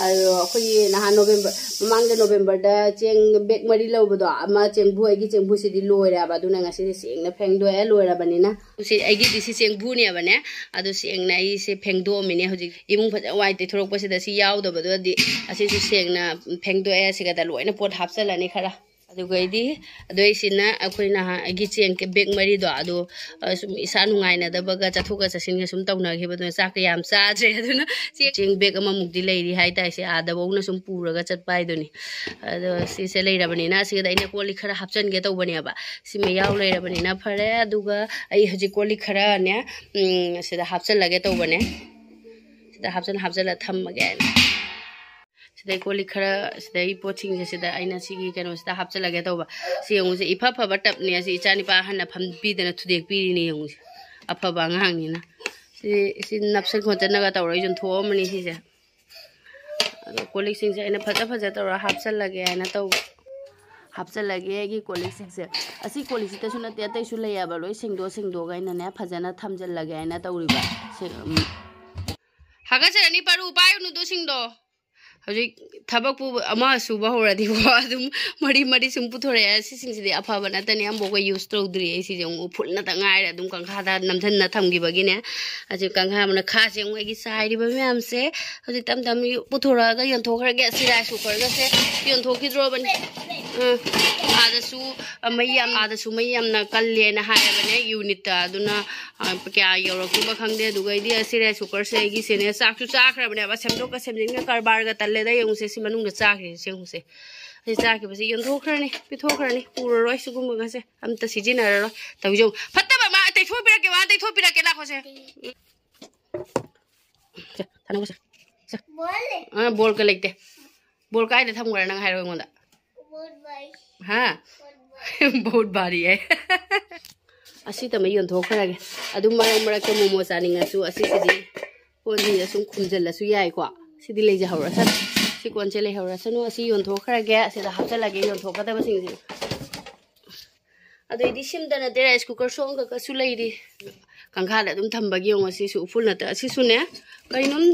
ꯑꯗꯣ ꯑꯩꯈꯣꯏꯒꯤ ꯅꯍꯥꯟ ꯅꯣꯕꯦꯝꯕꯔ, ꯃꯃꯥꯡꯗ ꯅꯣꯕꯦꯝꯕꯔꯗ ꯆꯦꯡ ꯕꯦꯛ ꯃꯔꯤ ꯂꯧꯕꯗꯣ, ꯑꯃ ꯆꯦꯡꯕꯨ, ꯑꯩꯒꯤ ꯆꯦꯡꯕꯨꯁꯤꯗꯤ ꯂꯣꯏꯔꯦꯕ꯫ ꯑꯗꯨꯅ ꯉꯁꯤꯗꯤ ꯁꯦꯡꯅ ꯐꯦꯡꯗꯣꯛꯑꯦ ꯂꯣꯏꯔꯕꯅꯤꯅ꯫ ꯁꯤ ꯑꯩꯒꯤꯗꯤ ꯁꯤ ꯆꯦꯡꯕꯨꯅꯦꯕꯅꯦ꯫ ꯑꯗꯣ ꯁꯦꯡꯅ ꯑꯩꯁꯦ ꯐꯦꯡꯗꯣꯛꯑꯝꯃꯤꯅꯦ꯫ ꯍꯧꯖꯤꯛ ꯏꯃꯨꯡ ꯐꯖꯅ ꯋꯥꯏ ꯇꯩꯊꯣꯔꯛꯄꯁꯤꯗ ꯁꯤ ꯌꯥꯎꯗꯕꯗꯨꯗꯗꯤ ꯑꯁꯤꯁꯨ ꯁꯦꯡꯅ ꯐꯦꯡꯗꯣꯛꯑꯦ꯫ ꯁꯤꯒꯗ ꯂꯣꯏꯅ ꯄꯣꯠ ꯍꯥꯞꯆꯜꯂꯅꯤ ꯈꯔ꯫ ꯑꯗꯨꯒ ꯑꯩꯗꯤ, ꯑꯗꯨ ꯑꯩꯁꯤꯅ ꯑꯩꯈꯣꯏ ꯅꯍꯥꯟ ꯑꯩꯒꯤ ꯆꯦꯡ ꯕꯦꯛ ꯃꯔꯤꯗꯣ, ꯑꯗꯨ, ꯑ, ꯁꯨꯝ ꯏꯁꯥ ꯅꯨꯡꯉꯥꯏꯅꯗꯕꯒ ꯆꯠꯊꯣꯛꯀ ꯆꯠꯁꯤꯟꯒ ꯁꯨꯝ ꯇꯧꯅꯈꯤꯕꯗꯨꯅ ꯆꯥꯛꯀ ꯌꯥꯝ ꯆꯥꯗ꯭ꯔꯦ꯫ ꯑꯗꯨꯅ ꯆꯦ-, ꯆꯦꯡ ꯕꯦꯛ ꯑꯃꯃꯨꯛꯇꯤ ꯂꯩꯔꯤ ꯍꯥꯏꯇꯥꯔꯦ, ꯁꯤ ꯑꯥꯗꯐꯧꯅ ꯁꯨꯝ ꯄꯨꯔꯒ ꯆꯠꯄ ꯍꯥꯏꯗꯨꯅꯤ꯫ ꯑꯗꯣ ꯁꯤꯁꯦ ꯂꯩꯔꯕꯅꯤꯅ ꯁꯤꯗ ꯑꯩꯅ ꯀꯣꯜ ꯂꯤꯛ ꯈꯔ ꯍꯥꯞꯆꯤꯟꯒꯦ ꯇꯧꯕꯅꯦꯕ꯫ ꯁꯤꯃ ꯌꯥꯎ ꯂꯩꯔꯕꯅꯤꯅ ꯐꯔꯦ꯫ ꯑꯗꯨꯒ ꯑꯩ ꯍꯧꯖꯤꯛ ꯀꯣꯜ ꯂꯤꯛ ꯈꯔꯅꯦ, ꯎꯝ, ꯁꯤꯗ ꯍꯥꯞꯆꯤꯜꯂꯒꯦ ꯇꯧꯕꯅꯦ꯫ ꯁꯤꯗ ꯍꯥꯞꯆꯤꯜ ꯍꯥꯞꯆꯤꯜꯂ ꯊꯝꯃꯒꯦ ꯍꯥꯏꯅ꯫ ꯁꯤꯗꯩ ꯀꯣꯜ ꯂꯤꯛ ꯈꯔ, ꯁꯤꯗꯩ ꯄꯣꯠꯁꯤꯡꯁꯦ ꯁꯤꯗ ꯑꯩꯅ ꯁꯤꯒꯤ ꯀꯩꯅꯣꯁꯤꯗ ꯍꯥꯞꯆꯤꯜꯂꯒꯦ ꯇꯧꯕ꯫ ꯁꯤ ꯌꯦꯡꯉꯨꯁꯦ, ꯏꯐ ꯐꯕ ꯇꯞꯅꯦ꯫ ꯑꯁꯤ ꯏꯆꯥ ꯅꯤꯄꯥ ꯑꯍꯟꯅ ꯐꯝꯕꯤꯗꯅ ꯊꯨꯗꯦꯛꯄꯤꯔꯤꯅꯦ, ꯌꯦꯡꯉꯨꯁꯦ꯫ ꯑꯐꯕ ꯑꯉꯥꯡꯅꯤꯅ꯫ ꯁꯤ, ꯁꯤ ꯅꯞꯁꯟ ꯈꯣꯠꯆꯟꯅꯒ ꯇꯧꯔ ꯌꯣꯟꯊꯣꯛꯑꯝꯕꯅꯤ ꯁꯤꯁꯦ꯫ ꯑꯗꯣ ꯀꯣꯜ ꯂꯤꯛꯁꯤꯡꯁꯦ ꯑꯩꯅ ꯐꯖ ꯐꯖ ꯇꯧꯔ ꯍꯥꯞꯆꯜꯂꯒꯦ ꯍꯥꯏꯅ ꯇꯧꯕ꯫ ꯍꯥꯞꯆꯜꯂꯒꯦ ꯑꯩꯒꯤ ꯀꯣꯜ ꯂꯤꯛꯁꯤꯡꯁꯦ꯫ ꯑꯁꯤ ꯀꯣꯜ ꯂꯤꯛꯁꯤꯗꯁꯨ ꯅꯠꯇꯦ, ꯑꯇꯩꯁꯨ ꯂꯩꯌꯦꯕ, ꯂꯣꯏ ꯁꯦꯡꯗꯣꯛ ꯁꯦꯡꯗꯣꯛꯑꯒ ꯑꯩꯅꯅꯦ ꯐꯖꯅ ꯊꯝꯖꯜꯂꯒꯦ ꯍꯥꯏꯅ ꯇꯧꯔꯤꯕ꯫ ꯁꯦ-, ꯎꯝ꯫ ꯍꯥꯒꯠꯆꯔꯅꯤ, ꯄꯥꯔꯨ, ꯄꯥꯏꯔꯨꯅꯨꯗꯣ ꯁꯤꯡꯗꯣ꯫ ꯍꯧꯖꯤꯛ ꯊꯕꯛꯄꯨ ꯑꯃ ꯁꯨꯕ ꯍꯧꯔꯗꯤꯀꯣ, ꯑꯗꯨꯝ ꯃꯔꯤ ꯃꯔꯤ ꯁꯨꯝ ꯄꯨꯊꯣꯔꯛꯑꯦ꯫ ꯁꯤꯁꯤꯡꯁꯤꯗꯤ ꯑꯐꯕ ꯅꯠꯇꯅꯤ, ꯑꯃꯐꯥꯎꯒ ꯌꯨꯁ ꯇꯧꯗ꯭ꯔꯤ꯫ ꯑꯩ ꯁꯤꯁꯦ ꯑꯃꯨꯛ ꯎꯐꯨꯜ ꯉꯥꯛꯇ ꯉꯥꯏꯔꯦ, ꯑꯗꯨꯝ ꯀꯪꯈꯥꯗ ꯅꯝꯊꯟꯅ ꯊꯝꯈꯤꯕꯒꯤꯅꯦ꯫ ꯑꯁꯤ ꯀꯪꯈꯥ ꯃꯅꯥꯈꯥꯁꯦ ꯑꯃꯨꯛ ꯑꯩꯒꯤ ꯆꯥꯏꯔꯤꯕ ꯃꯌꯥꯝꯁꯦ ꯍꯧꯖꯤꯛ ꯇꯞ ꯇꯞꯅ ꯄꯨꯊꯣꯔꯛꯑꯒ ꯌꯣꯟꯊꯣꯛꯈ꯭ꯔꯒꯦ꯫ ꯑꯁꯤ ꯔꯥꯏꯁ ꯀꯨꯀꯔꯒꯁꯦ ꯌꯣꯟꯊꯣꯛꯈꯤꯗ꯭ꯔꯣꯕꯅꯤ꯫ ꯎꯝ, ꯑꯥꯗꯁꯨ, ꯑ, ꯃꯩ ꯌꯥꯝ, ꯑꯥꯗꯁꯨ ꯃꯩ ꯌꯥꯝꯅ ꯀꯜꯂꯦꯅ ꯍꯥꯏꯔꯕꯅꯦ ꯌꯨꯅꯤꯠꯇ꯫ ꯑꯗꯨꯅ, ꯑ, ꯀꯌꯥ ꯌꯧꯔꯛꯇꯣꯏꯕ ꯈꯪꯗꯦ꯫ ꯑꯗꯨꯒ ꯑꯩꯗꯤ ꯑꯁꯤ ꯔꯥꯏꯁ ꯀꯨꯀꯔꯁꯦ ꯑꯩꯒꯤꯁꯦꯅꯦ, ꯆꯥꯛꯁꯨ ꯆꯥꯈ꯭ꯔꯕꯅꯦꯕ, ꯁꯦꯝꯗꯣꯛꯀ ꯁꯦꯝꯖꯤꯟꯒ ꯀꯔꯕꯥꯔꯒ ꯇꯜꯂꯦꯗ꯫ ꯌꯦꯡꯉꯨꯁꯦ, ꯁꯤ ꯃꯅꯨꯡꯗ ꯆꯥꯈ꯭ꯔꯤꯁꯦ ꯌꯦꯡꯉꯨꯁꯦ꯫ ꯑꯁꯤ ꯆꯥꯈꯤꯕꯁꯤ ꯌꯣꯟꯊꯣꯛꯈ꯭ꯔꯅꯤ, ꯄꯤꯊꯣꯛꯈ꯭ꯔꯅꯤ, ꯄꯨꯔꯔꯣꯏ ꯁꯤꯒꯨꯝꯕꯒꯁꯦ, ꯑꯝꯇ ꯁꯤꯖꯤꯟꯅꯔꯔꯣꯏ꯫ ꯇꯧꯖꯧ, ꯐꯠꯇꯕ ꯑꯃ ꯇꯩꯊꯣꯛꯄꯤꯔꯛꯀꯦ, ꯃꯥ ꯇꯩꯊꯣꯛꯄꯤꯔꯛꯀꯦ, ꯂꯥꯛꯈꯣꯁꯦ꯫ ꯁꯦ, ꯊꯥꯅꯧꯁꯦ꯫ ꯁꯦ꯫ ꯑ, ꯕꯣꯜꯒ ꯂꯩꯇꯦ꯫ ꯕꯣꯜ ꯀꯥꯏꯗ ꯊꯝꯈ꯭ꯔꯦ ꯅꯪ ꯍꯥꯏꯔꯣ ꯑꯩꯉꯣꯟꯗ? ꯍꯥ? ꯕꯣꯠ ꯕꯥꯔꯤ ꯍꯥꯏ꯫ ꯑꯁꯤ ꯇꯃꯩ ꯌꯣꯟꯊꯣꯛꯈ꯭ꯔꯒꯦ꯫ ꯑꯗꯨꯝ ꯃꯔꯛ ꯃꯔꯛꯇ ꯃꯣꯃꯣ ꯆꯥꯅꯤꯡꯉꯁꯨ ꯑꯁꯤꯁꯤꯗꯤ ꯀꯣꯟꯁꯤꯗ ꯁꯨꯝ ꯈꯨꯝꯖꯤꯜꯂꯁꯨ ꯌꯥꯏꯀꯣ꯫ ꯁꯤꯗꯤ ꯂꯩꯖꯍꯧꯔꯁꯅꯨ꯫ ꯁꯤ ꯀꯣꯟꯁꯦ ꯂꯩꯍꯧꯔꯁꯅꯨ꯫ ꯑꯁꯤ ꯌꯣꯟꯊꯣꯛꯈ꯭ꯔꯒꯦ꯫ ꯑꯁꯤꯗ ꯍꯥꯞꯆꯜꯂꯒꯦ ꯌꯣꯟꯊꯣꯛꯀꯗꯕꯁꯤꯡꯁꯦ꯫ ꯑꯗꯩꯗꯤ ꯁꯤꯝꯇ ꯅꯠꯇꯦ, ꯔꯥꯏꯁ ꯀꯨꯀꯔ ꯁꯣꯝ ꯈꯛꯀꯁꯨ ꯂꯩꯔꯤ꯫ ꯀꯪꯈꯥꯗ ꯑꯗꯨꯝ ꯊꯝꯕꯒꯤ ꯌꯦꯡꯉꯣ, ꯁꯤꯁꯨ ꯎꯐꯨꯜ ꯅꯠꯇ-, ꯑꯁꯤꯁꯨꯅꯦ, ꯀꯩꯅꯣꯝ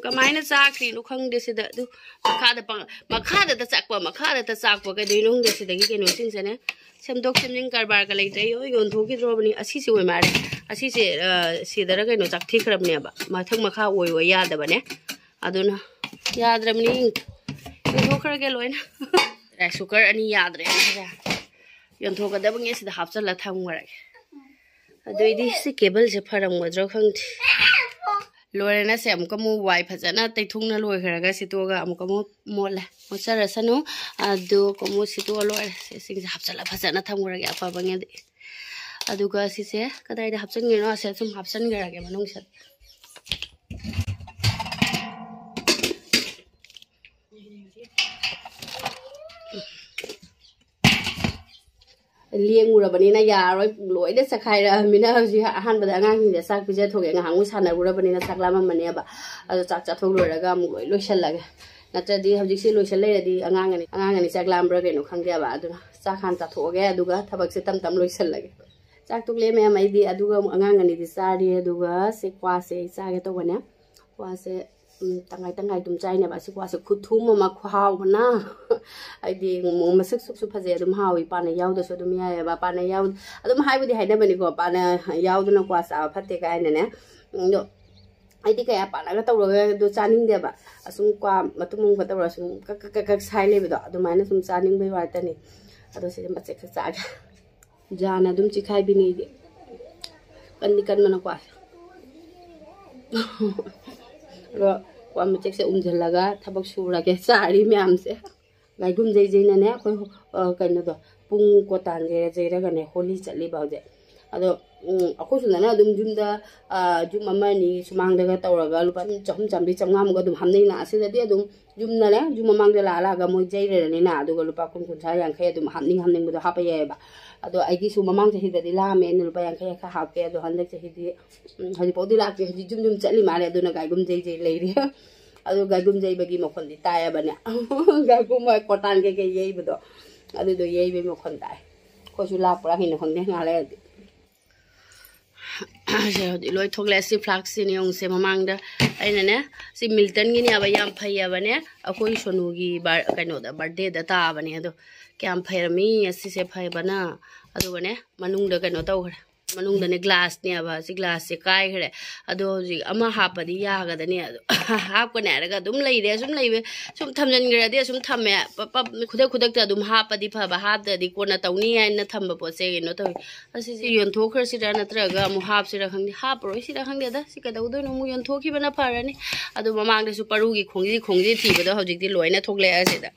ꯀꯃꯥꯏꯅ ꯆꯥꯈ꯭ꯔꯤꯅꯣ ꯈꯪꯗꯦ ꯁꯤꯗ꯫ ꯑꯗꯨ ꯃꯈꯥꯗ ꯄꯪ-, ꯃꯈꯥꯗꯇ ꯆꯥꯛꯄ, ꯃꯈꯥꯗꯇ ꯆꯥꯛꯄ, ꯀꯩꯗꯧꯅꯣ ꯈꯪꯗꯦ ꯁꯤꯗꯒꯤ ꯀꯩꯅꯣꯁꯤꯡꯁꯦꯅꯦ꯫ ꯁꯦꯝꯗꯣꯛ ꯁꯦꯝꯖꯤꯟ ꯀꯔꯕꯥꯔꯒ ꯂꯩꯇ꯭ꯔꯦ꯫ ꯌꯣ-, ꯌꯣꯟꯊꯣꯛꯈꯤꯗ꯭ꯔꯣꯕꯅꯤ꯫ ꯑꯁꯤꯁꯦ ꯑꯣꯏ ꯃꯥꯜꯂꯦ꯫ ꯑꯁꯤꯁꯦ, ꯑ, ꯁꯤꯗꯔ ꯀꯩꯅꯣ ꯆꯥꯛꯊꯤꯈ꯭ꯔꯕꯅꯦꯕ꯫ ꯃꯊꯛ ꯃꯈꯥ ꯑꯣꯏ ꯑꯣꯏ ꯌꯥꯗꯕꯅꯦ꯫ ꯑꯗꯨꯅ ꯌꯥꯗ꯭ꯔꯕꯅꯤ꯫ ꯌꯣꯟꯊꯣꯛꯈ꯭ꯔꯒꯦ ꯂꯣꯏꯅ꯫ ꯔꯥꯏꯁ ꯀꯨꯀꯔ ꯑꯅꯤ ꯌꯥꯗ꯭ꯔꯦ ꯍꯥꯏꯁꯦ꯫ ꯌꯣꯟꯊꯣꯛꯀꯗꯕꯉꯩ ꯁꯤꯗ ꯍꯥꯞꯆꯜꯂ ꯊꯝꯈ꯭ꯔꯒꯦ꯫ ꯑꯗꯨꯏꯗꯤ ꯁꯤ ꯀꯦꯕꯜꯁꯦ ꯐꯔꯝꯒꯗ꯭ꯔꯣ ꯈꯪꯗꯦ꯫ ꯂꯣꯏꯔꯦꯅꯁꯦ ꯑꯃꯨꯛꯀ ꯑꯃꯨꯛ ꯋꯥꯏ ꯐꯖꯅ ꯇꯩꯊꯣꯛꯅ ꯂꯣꯏꯈ꯭ꯔꯒ ꯁꯤꯠꯇꯣꯛꯑꯒ ꯑꯃꯨꯛꯀ ꯑꯃꯨꯛ ꯃꯣꯠꯂꯦ꯫ ꯃꯣꯠꯆꯔꯁꯅꯨ꯫ ꯑꯗꯨ ꯑꯃꯨꯛ ꯁꯤꯠꯇꯣꯛꯑ ꯂꯣꯏꯔꯦ꯫ ꯁꯤ ꯏꯁꯤꯡꯁꯦ ꯍꯥꯞꯆꯜꯂ ꯐꯖꯅ ꯊꯝꯈ꯭ꯔꯒꯦ ꯑꯐꯕꯉꯩꯗꯤ꯫ ꯑꯗꯨꯒ ꯁꯤꯁꯦ ꯀꯗꯥꯏꯗ ꯍꯥꯞꯆꯤꯟꯒꯦꯅꯣ? ꯑꯁꯦ ꯁꯨꯝ ꯍꯥꯞꯆꯤꯟꯈ꯭ꯔꯒꯦ ꯃꯅꯨꯡꯁꯤꯗ꯫ ꯂꯦꯡꯉꯨꯔꯕꯅꯤꯅ ꯌꯥꯔꯔꯣꯏ, ꯂꯣꯏꯅ ꯆꯈꯥꯏꯔꯛꯑꯃꯤꯅ ꯍꯧꯖꯤꯛ ꯑꯍꯥꯟꯕꯗ ꯑꯉꯥꯡꯁꯤꯡꯁꯦ ꯆꯥꯛ ꯄꯤꯖꯊꯣꯛꯑꯦ꯫ ꯉꯥꯏꯍꯥꯛꯃꯨꯛ ꯁꯥꯟꯅꯔꯨꯔꯕꯅꯤꯅ ꯆꯥꯛ ꯂꯥꯝꯃꯝꯃꯅꯦꯕ꯫ ꯑꯗꯣ ꯆꯥꯛ ꯆꯥꯊꯣꯛ ꯂꯣꯏꯔꯒ ꯑꯃꯨꯛ ꯂꯣꯏ ꯂꯣꯏꯁꯜꯂꯒꯦ꯫ ꯅꯠꯇ꯭ꯔꯗꯤ ꯍꯧꯖꯤꯛꯁꯤ ꯂꯣꯏꯁꯜ ꯂꯩꯔꯗꯤ ꯑꯉꯥꯡ ꯑꯅꯤ, ꯑꯉꯥꯡ ꯑꯅꯤ ꯆꯥꯛ ꯂꯥꯝꯕ꯭ꯔꯥ ꯀꯩꯅꯣ ꯈꯪꯗꯦꯕ꯫ ꯑꯗꯨꯅ ꯆꯥꯛ ꯍꯥꯟꯅ ꯆꯥꯊꯣꯛꯑꯒꯦ, ꯑꯗꯨꯒ ꯊꯕꯛꯁꯦ ꯇꯞ ꯇꯞ ꯂꯣꯏꯁꯜꯂꯒꯦ꯫ ꯆꯥꯛ ꯇꯣꯛꯂꯦ ꯃꯌꯥꯝ, ꯑꯩꯗꯤ ꯑꯗꯨꯒ ꯑꯃꯨꯛ ꯑꯉꯥꯡ ꯑꯅꯤꯗꯤ ꯆꯥꯔꯤ, ꯑꯗꯨꯒ ꯁꯤ ꯀ꯭ꯋꯥꯁꯦ ꯑꯩ ꯆꯥꯒꯦ ꯇꯧꯕꯅꯦ꯫ ꯀ꯭ꯋꯥꯁꯦ, ꯎꯝ, ꯇꯪꯈꯥꯏ ꯇꯪꯈꯥꯏ ꯑꯗꯨꯝ ꯆꯥꯏꯅꯦꯕ꯫ ꯑꯁꯤ ꯀ꯭ꯋꯥꯁꯦ ꯈꯨꯊꯨꯝ ꯑꯃ, ꯈꯨꯍꯥꯎ ꯑꯃꯅ꯫ ꯍꯥꯏꯗꯤ ꯃꯁꯛꯁꯨ ꯐꯖꯩ, ꯑꯗꯨꯝ ꯍꯥꯎꯏ꯫ ꯄꯥꯅ ꯌꯥꯎꯗꯁꯨ ꯑꯗꯨꯝ ꯌꯥꯏꯑꯕ꯫ ꯄꯥꯅ ꯌꯥꯎ-, ꯑꯗꯨꯝ ꯍꯥꯏꯕꯨꯗꯤ ꯍꯥꯏꯅꯕꯅꯤꯀꯣ, ꯄꯥꯅ ꯌꯥꯎꯗꯅ ꯀ꯭ꯋꯥ ꯆꯥꯕ ꯐꯠꯇꯦ ꯀꯥꯏꯅꯅꯦ꯫ ꯑꯗꯣ ꯑꯩꯗꯤ ꯀꯌꯥ ꯄꯥꯅꯒ ꯇꯧꯔꯒ ꯑꯗꯨ ꯆꯥꯅꯤꯡꯗꯦꯕ꯫ ꯑꯁꯨꯝ ꯀ꯭ꯋꯥ ꯃꯇꯨꯝ ꯑꯃꯒ ꯇꯧꯔꯒ ꯁꯨꯝ ꯀꯛ ꯀꯛ ꯀꯛ ꯀꯛ ꯁꯥꯏ ꯂꯩꯕꯗꯣ, ꯑꯗꯨꯃꯥꯏꯅ ꯁꯨꯝ ꯆꯥꯅꯤꯡꯕꯩ ꯋꯥꯇꯅꯤ꯫ ꯑꯗꯣ ꯁꯤꯗꯤ ꯃꯆꯦꯠ ꯈꯛ ꯆꯥꯒꯦ꯫ ꯖꯥꯅ ꯑꯗꯨꯝ ꯆꯤꯈꯥꯏꯕꯤꯅꯤ ꯑꯩꯗꯤ꯫ ꯀꯟꯗꯤ ꯀꯟꯕꯅꯀꯣ꯫ ꯑꯗꯣ ꯀ꯭ꯋꯥ ꯃꯆꯦꯠꯁꯦ ꯎꯝꯁꯤꯜꯂꯒ ꯊꯕꯛ ꯁꯨꯔꯒꯦ, ꯆꯥꯔꯤ ꯃꯌꯥꯝꯁꯦ꯫ ꯒꯥꯏꯒꯨꯝꯖꯩꯖꯩꯅꯅꯦ ꯑꯩꯈꯣꯏ, ꯑ, ꯀꯩꯅꯣꯗꯣ, ꯄꯨꯡ ꯀꯣꯇꯥꯟ ꯌꯩꯔ ꯌꯩꯔꯒꯅꯦ ꯍꯣꯂꯤ ꯆꯠꯂꯤꯕ ꯍꯧꯖꯤꯛ꯫ ꯑꯗꯣ, ꯎꯝ, ꯑꯩꯈꯣꯏ ꯁꯣꯝꯗꯅ ꯑꯗꯨꯝ ꯌꯨꯝꯗ, ꯑ, ꯌꯨꯝ ꯑꯃ ꯑꯅꯤ ꯁꯨꯃꯥꯡꯗꯒ ꯇꯧꯔꯒ ꯂꯨꯄꯥ ꯆꯍꯨꯝ, ꯆꯥꯝꯃꯔꯤ, ꯆꯥꯝꯃꯉꯥꯃꯨꯛ ꯑꯗꯨꯝ ꯍꯥꯞꯅꯩꯅ꯫ ꯑꯁꯤꯗꯗꯤ ꯑꯗꯨꯝ ꯌꯨꯝꯗꯅꯦ, ꯌꯨꯝ ꯃꯃꯥꯡꯗ ꯂꯥꯛꯑ ꯂꯥꯛꯑꯒ ꯃꯣꯏ ꯌꯩꯔꯅꯤꯅ, ꯑꯗꯨꯒ ꯂꯨꯄꯥ ꯀꯨꯟ, ꯀꯨꯟꯊ꯭ꯔꯥ, ꯌꯥꯡꯈꯩ ꯑꯗꯨꯝ ꯍꯥꯞꯅꯤꯡ ꯍꯥꯞꯅꯤꯡꯕꯗꯣ ꯍꯥꯞꯄ ꯌꯥꯏꯑꯕ꯫ ꯑꯗꯣ ꯑꯩꯒꯤꯁꯨ ꯃꯃꯥꯡ ꯆꯍꯤꯗꯗꯤ ꯂꯥꯛꯑꯝꯃꯦ, ꯑꯩꯅ ꯂꯨꯄꯥ ꯌꯥꯡꯈꯩ ꯌꯥꯡꯈꯩ ꯍꯥꯞꯀꯦ꯫ ꯑꯗꯣ ꯍꯟꯗꯛ ꯆꯍꯤꯗꯤ, ꯎꯝ, ꯍꯧꯖꯤꯛꯐꯥꯎꯗꯤ ꯂꯥꯛꯇ꯭ꯔꯤ꯫ ꯍꯧꯖꯤꯛ ꯖꯨꯝ ꯖꯨꯝ ꯆꯠꯂꯤ ꯃꯥꯜꯂꯦ꯫ ꯑꯗꯨꯅ ꯒꯥꯏꯒꯨꯝ ꯖꯩ ꯖꯩ ꯂꯩꯔꯤ꯫ ꯑꯗꯨ ꯒꯥꯏꯒꯨꯝ ꯌꯩꯕꯒꯤ ꯃꯈꯣꯟꯗꯤ ꯇꯥꯏꯌꯦꯕꯅꯦ꯫ ꯒꯥꯏꯒꯨꯝ ꯀꯣꯇꯥꯟ ꯀꯩꯀꯩ ꯌꯩꯕꯗꯣ, ꯑꯗꯨꯗꯣ ꯌꯩꯕꯒꯤ ꯃꯈꯣꯟ ꯇꯥꯏ꯫ ꯑꯩꯈꯣꯏꯁꯨ ꯂꯥꯛꯄ꯭ꯔꯥ ꯀꯩꯅꯣ ꯈꯪꯗꯦ, ꯉꯥꯏꯍꯥꯛ ꯂꯩꯔꯗꯤ꯫ ꯁꯦ ꯍꯧꯖꯤꯛ ꯂꯣꯏ ꯊꯣꯛꯂꯛꯑꯦ꯫ ꯁꯤ ꯐ꯭ꯂꯥꯛꯁꯁꯤꯅꯦ ꯌꯦꯡꯉꯨꯁꯦ꯫ ꯃꯃꯥꯡꯗ ꯑꯩꯅꯅꯦ, ꯁꯤ ꯃꯤꯜꯇꯟꯒꯤꯅꯦꯕ, ꯌꯥꯝ ꯐꯩꯌꯦꯕꯅꯦ꯫ ꯑꯩꯈꯣꯏ ꯁꯣꯅꯨꯒꯤ ꯕꯥꯔ-, ꯀꯩꯅꯣꯗ, ꯕꯥꯔꯗꯦꯗ ꯇꯥꯕꯅꯦ꯫ ꯑꯗꯣ ꯀꯌꯥꯝ ꯐꯩꯔꯝꯃꯤ ꯁꯤꯁꯦ, ꯐꯩꯕꯅ꯫ ꯑꯗꯨꯒꯅꯦ, ꯃꯅꯨꯡꯗ ꯀꯩꯅꯣ ꯇꯧꯈ꯭ꯔꯦ꯫ ꯃꯅꯨꯡꯗꯅꯦ ꯒ꯭ꯂꯥꯁꯅꯦꯕ, ꯁꯤ ꯒ꯭ꯂꯥꯁꯁꯦ ꯀꯥꯏꯈ꯭ꯔꯦ꯫ ꯑꯗꯣ ꯍꯧꯖꯤꯛ ꯑꯃ ꯍꯥꯞꯄꯗꯤ ꯌꯥꯒꯗꯅꯤ꯫ ꯑꯗꯣ ꯍꯥꯞꯀꯅꯤ ꯍꯥꯏꯔꯒ ꯑꯗꯨꯝ ꯂꯩꯔꯦ, ꯁꯨꯝ ꯂꯩꯕ, ꯁꯨꯝ ꯊꯝꯖꯤꯟꯈ꯭ꯔꯗꯤ ꯑꯁꯨꯝ ꯊꯝꯃꯦ꯫ ꯄꯞ ꯄꯞ ꯈꯨꯗꯛ ꯈꯨꯗꯛꯇ ꯑꯗꯨꯝ ꯍꯥꯞꯄꯗꯤ ꯐꯕ, ꯍꯥꯞꯇ꯭ꯔꯗꯤ ꯀꯣꯟꯅ ꯇꯧꯅꯤ ꯍꯥꯏꯅ ꯊꯝꯕ ꯄꯣꯠꯁꯦ ꯀꯩꯅꯣ ꯇꯧꯋꯤ꯫ ꯑꯁꯤꯁꯦ ꯌꯣꯟꯊꯣꯛꯈ꯭ꯔꯁꯤꯔꯥ ꯅꯠꯇ꯭ꯔꯒ ꯑꯃꯨꯛ ꯍꯥꯞꯁꯤꯔꯥ ꯈꯪꯗꯦ꯫ ꯍꯥꯞꯄꯔꯣꯏꯁꯤꯔꯥ ꯈꯪꯗꯦꯗ, ꯁꯤ ꯀꯩꯗꯧꯗꯣꯏꯅꯣ, ꯑꯃꯨꯛ ꯌꯣꯟꯊꯣꯛꯈꯤꯕꯅ ꯐꯔꯅꯤ꯫ ꯑꯗꯨ ꯃꯃꯥꯡꯗꯁꯨ ꯄꯔꯨꯒꯤ ꯈꯣꯡꯖꯤ, ꯈꯣꯡꯖꯤ ꯊꯤꯕꯗꯣ ꯍꯧꯖꯤꯛꯇꯤ ꯂꯣꯏꯅ ꯊꯣꯛꯂꯛꯑꯦ ꯑꯁꯤꯗ꯫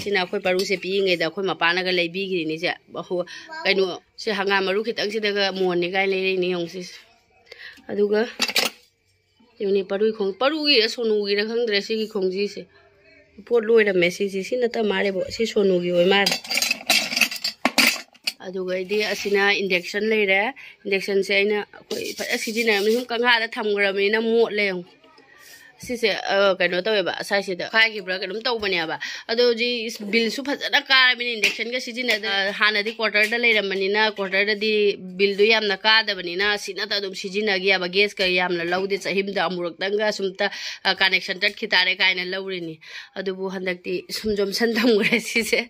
ꯁꯤꯅ ꯑꯩꯈꯣꯏ ꯄꯔꯨꯁꯦ ꯄꯤꯛꯏꯉꯩꯗ ꯑꯩꯈꯣꯏ ꯃꯄꯥꯅꯒ ꯂꯩꯕꯤꯈ꯭ꯔꯤꯅꯤꯁꯦ꯫ ꯑꯍꯣ-, ꯀꯩꯅꯣ, ꯁꯤ ꯍꯪꯒꯥꯝ ꯃꯔꯨ ꯈꯤꯇꯪꯁꯤꯗꯒ ꯃꯣꯟꯅꯤ ꯀꯥꯏꯅ ꯂꯩꯔꯛꯏꯅꯦ ꯌꯦꯡꯉꯨ ꯁꯤꯁꯦ꯫ ꯑꯗꯨꯒ ꯌꯦꯡꯉꯨꯅꯦ, ꯄꯔꯨꯒꯤ ꯈꯣꯡ-, ꯄꯔꯨꯒꯤꯔ ꯁꯣꯅꯨꯒꯤꯔ ꯈꯪꯗ꯭ꯔꯦ ꯁꯤꯒꯤ ꯈꯣꯡꯖꯤꯁꯦ꯫ ꯄꯣꯠ ꯂꯣꯏꯔꯝꯃꯦ ꯁꯤꯁꯦ꯫ ꯁꯤ ꯅꯠꯇ ꯃꯥꯜꯂꯦꯕꯣ꯫ ꯁꯤ ꯁꯣꯅꯨꯒꯤ ꯑꯣꯏ ꯃꯥꯜꯂꯦ꯫ ꯑꯗꯨꯒ ꯑꯩꯗꯤ ꯑꯁꯤꯅ induction ꯂꯩꯔꯦ꯫ Inductionꯁꯦ ꯑꯩꯅ ꯑꯩꯈꯣꯏ ꯐꯖꯅ ꯁꯤꯖꯤꯟꯅꯔꯕꯅꯤ꯫ ꯁꯨꯝ ꯀꯪꯍꯥꯗ ꯊꯝꯈ꯭ꯔꯕꯅꯤꯅ ꯃꯣꯠꯂꯦ ꯌꯦꯡꯉꯨ꯫ ꯁꯤꯁꯦ ꯀꯩꯅꯣ ꯇꯧꯋꯦꯕ, ꯁ꯭ꯋꯥꯏꯁꯤꯗ ꯈꯥꯏꯈꯤꯕ꯭ꯔꯥ ꯀꯩꯅꯣꯝ ꯇꯧꯕꯅꯦꯕ꯫ ꯑꯗꯣ ꯍꯧꯖꯤꯛ ꯕꯤꯜꯁꯨ ꯐꯖꯅ ꯀꯥꯔꯕꯅꯤꯅ, ꯏꯟꯗꯛꯁꯟꯒ ꯁꯤꯖꯤꯟꯅꯗ, ꯍꯥꯟꯅꯗꯤ ꯀ꯭ꯋꯥꯇꯔꯗ ꯂꯩꯔꯝꯕꯅꯤꯅ ꯀ꯭ꯋꯥꯇꯔꯗꯗꯤ ꯕꯤꯜꯗꯨ ꯌꯥꯝꯅ ꯀꯥꯗꯕꯅꯤꯅ ꯁꯤꯅꯇ ꯑꯗꯨꯝ ꯁꯤꯖꯤꯟꯅꯈꯤꯑꯕ꯫ ꯒꯦꯁꯀ ꯌꯥꯝꯅ ꯂꯧꯗꯦ, ꯆꯍꯤꯝꯗ ꯑꯃꯨꯔꯛꯇꯪꯒ ꯁꯨꯝꯇ ꯀꯅꯦꯛꯁꯟ ꯇꯠꯈꯤ ꯇꯥꯔꯦ ꯀꯥꯏꯅ ꯂꯧꯔꯤꯅꯤ꯫ ꯑꯗꯨꯕꯨ ꯍꯟꯗꯛꯇꯤ ꯁꯨꯝ ꯖꯣꯝꯁꯟ ꯊꯝꯈ꯭ꯔꯦ ꯁꯤꯁꯦ꯫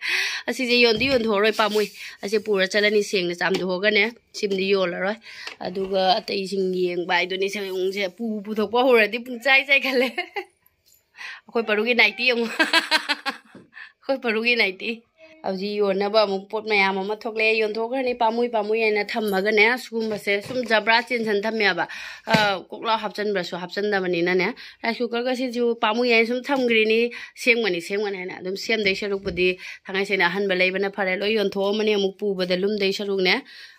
ꯑꯁꯤꯁꯦ ꯌꯣꯟꯗꯤ ꯌꯣꯟꯊꯣꯛꯑꯔꯣꯏ, ꯄꯥꯝꯃꯨꯏ꯫ ꯑꯁꯤ ꯄꯨꯔ ꯆꯠꯂꯅꯤ, ꯁꯦꯡꯅ ꯆꯥꯝꯊꯣꯛꯑꯒꯅꯦ꯫ ꯁꯤꯃꯗꯤ ꯌꯣꯜꯂꯔꯣꯏ꯫ ꯑꯗꯨꯒ ꯑꯇꯩꯁꯤꯡ ꯌꯦꯡꯕ ꯍꯥꯏꯗꯨꯅꯤ꯫ ꯁꯦ ꯄꯨ ꯄꯨꯊꯣꯛꯄ ꯍꯧꯔꯗꯤ ꯄꯨꯡ ꯆꯥꯏ ꯆꯥꯏꯈꯜꯂꯦ꯫ ꯑꯩꯈꯣꯏ ꯄꯔꯨꯒꯤ ꯅꯥꯏꯇꯤ ꯑꯃꯨꯛ ꯑꯩꯈꯣꯏ ꯄꯔꯨꯒꯤ ꯅꯥꯏꯇꯤ꯫ ꯍꯧꯖꯤꯛ ꯌꯣꯟꯅꯕ ꯑꯃꯨꯛ ꯄꯣꯠ ꯃꯌꯥꯝ ꯑꯃ ꯊꯣꯛꯂꯛꯑꯦ, ꯌꯣꯟꯊꯣꯛꯈ꯭ꯔꯅꯤ ꯄꯥꯝꯃꯨꯏ ꯄꯥꯝꯃꯨꯏ ꯍꯥꯏꯅ ꯊꯝꯃꯒꯅꯦ꯫ ꯁꯤꯒꯨꯝꯕꯁꯦ ꯁꯨꯝ ꯖꯕ꯭ꯔꯥ ꯆꯦꯟꯁꯟ ꯊꯝꯃꯦꯕ꯫ ꯀꯣꯛꯂꯥꯎ ꯍꯥꯞꯆꯟꯕ꯭ꯔꯁꯨ ꯍꯥꯞꯆꯟꯗꯕꯅꯤꯅꯅꯦ꯫ ꯔꯥꯏꯁ ꯀꯨꯀꯔꯒꯁꯤꯁꯨ ꯄꯥꯝꯃꯨꯏ ꯍꯥꯏꯅ ꯁꯨꯝ ꯊꯝꯈ꯭ꯔꯤꯅꯤ꯫ ꯁꯦꯝꯒꯅꯤ ꯁꯦꯝꯒꯅꯤ ꯍꯥꯏꯅ ꯑꯗꯨꯝ ꯁꯦꯝꯗꯣꯏ ꯁꯔꯨꯛꯄꯨꯗꯤ ꯊꯥꯡꯉꯩ ꯁꯦꯡꯅ ꯑꯍꯟꯕ ꯂꯩꯕꯅ ꯐꯔꯦ꯫ ꯂꯣꯏ ꯌꯣꯟꯊꯣꯛꯑꯝꯃꯅꯤ, ꯑꯃꯨꯛ ꯄꯨꯕꯗ ꯂꯨꯝꯗꯣꯏ ꯁꯔꯨꯛꯅꯦ꯫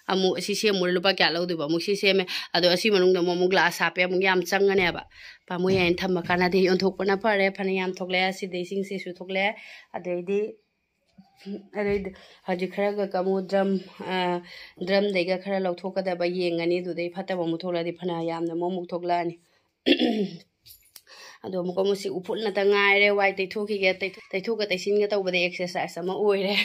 ꯑꯃꯨꯛ ꯑꯁꯤ ꯁꯦꯝꯃꯨꯔꯦ, ꯂꯨꯄꯥ ꯀꯌꯥ ꯂꯧꯗꯣꯏꯕ? ꯑꯃꯨꯛ ꯁꯤ ꯁꯦꯝꯃꯦ, ꯑꯗꯣ ꯑꯁꯤ ꯃꯅꯨꯡꯗ ꯑꯃꯨꯛ ꯑꯃꯨꯛ ꯒ꯭ꯂꯥꯁ ꯍꯥꯞꯄꯦ, ꯑꯃꯨꯛ ꯌꯥꯝ ꯆꯪꯉꯅꯦꯕ꯫ ꯄꯥꯝꯃꯨꯏ ꯍꯥꯏꯅ ꯊꯝꯕ ꯀꯥꯟꯅꯗꯦ, ꯌꯣꯟꯊꯣꯛꯄꯅ ꯐꯔꯦ꯫ ꯐꯅꯌꯥꯝ ꯊꯣꯛꯂꯛꯑꯦ, ꯑꯁꯤꯗꯩꯁꯤꯡꯁꯤꯁꯨ ꯊꯣꯛꯂꯛꯑꯦ꯫ ꯑꯗꯩꯗꯤ ꯑꯗꯩꯗꯤ ꯍꯧꯖꯤꯛ ꯈꯔꯒ ꯑꯃꯨꯛ ꯗ꯭ꯔꯝ, ꯗ꯭ꯔꯝꯗꯩꯒ ꯈꯔ ꯂꯧꯊꯣꯛꯀꯗꯕ ꯌꯦꯡꯉꯅꯤ꯫ ꯑꯗꯨꯗꯩ ꯐꯠꯇꯕ ꯑꯃꯨꯛ ꯊꯣꯛꯂꯛꯑꯗꯤ ꯐꯅ ꯌꯥꯝꯅ ꯑꯃꯨꯛ ꯑꯃꯨꯛ ꯊꯣꯛꯂꯛꯑꯅꯤ꯫ ꯑꯗꯣ ꯑꯃꯨꯛ ꯑꯃꯨꯛ ꯁꯤ ꯎꯐꯨꯠꯅꯇ ꯉꯥꯏꯔꯦ꯫ ꯋꯥꯏ ꯇꯩꯊꯣꯛꯈꯤꯒꯦ꯫ ꯇꯩꯊꯣꯛ-, ꯇꯩꯊꯣꯛꯀ ꯇꯩꯁꯤꯟꯒ ꯇꯧꯕꯗ ꯑꯦꯛꯁꯔꯁꯥꯏꯁ ꯑꯃ ꯑꯣꯏꯔꯦ꯫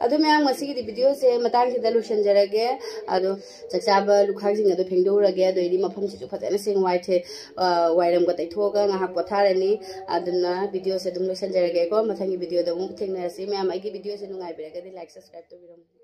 ꯑꯗꯨ ꯃꯌꯥꯝ, ꯉꯁꯤꯒꯤꯗꯤ ꯚꯤꯗꯤꯑꯣꯁꯦ ꯃꯇꯥꯡꯁꯤꯗ ꯂꯣꯏꯁꯤꯟꯖꯔꯒꯦ꯫ ꯑꯗꯣ ꯆꯥꯛ ꯆꯥꯕ ꯂꯨꯈꯥꯛꯁꯤꯡ ꯑꯗꯣ ꯐꯦꯡꯗꯣꯛꯎꯔꯒꯦ꯫ ꯑꯗꯨ ꯑꯣꯏꯗꯤ ꯃꯐꯝꯁꯤꯁꯨ ꯐꯖꯅ ꯁꯦꯡ ꯋꯥꯏ ꯊꯦ-, ꯑ, ꯋꯥꯏꯔꯝꯒ ꯇꯩꯊꯣꯛꯑꯒ ꯉꯥꯏꯍꯥꯛ ꯄꯣꯊꯥꯔꯅꯤ꯫ ꯑꯗꯨꯅ ꯚꯤꯗꯤꯑꯣꯁꯦ ꯑꯗꯨꯝ ꯂꯣꯏꯁꯤꯟꯖꯔꯒꯦꯀꯣ꯫ ꯃꯊꯪꯒꯤ ꯚꯤꯗꯤꯑꯣꯗ ꯑꯃꯨꯛ ꯊꯦꯡꯅꯔꯁꯤ꯫ ꯃꯌꯥꯝ, ꯑꯩꯒꯤ ꯚꯤꯗꯤꯑꯣꯁꯦ ꯅꯨꯡꯉꯥꯏꯕꯤꯔꯒꯗꯤ ꯂꯥꯏꯛ, ꯁꯕꯁꯀ꯭ꯔꯥꯏꯕ ꯇꯧꯕꯤꯔꯝꯃꯨ꯫